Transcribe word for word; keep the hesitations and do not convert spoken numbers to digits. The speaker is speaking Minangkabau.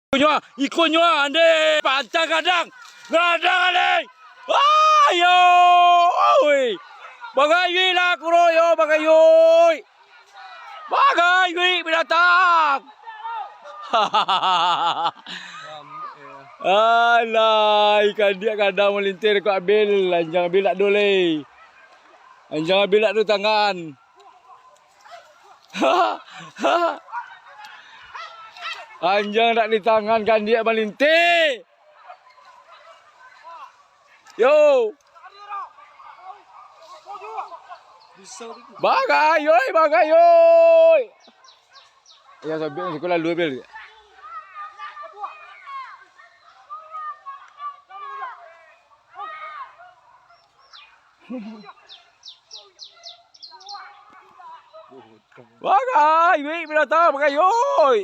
Ikonyo, ikonyo, ande, pantang gadang. Gadang, ande. Wah, yo, oi. Bagayuik lah, kuro, yo, bagayuik. Bagayuik binatang. Alah, ikan dia gadang malintih dekat Abil. Anjang Abil tak ado lai. Anjang Abil tak ado tangan. Anjang dak di tangan, kandiak malintih. Yo. Bagai, oi, bagai, oi. Ya, sobek ni, kau lalu, Bil. Bagai, weh, binatang, bagai, oi.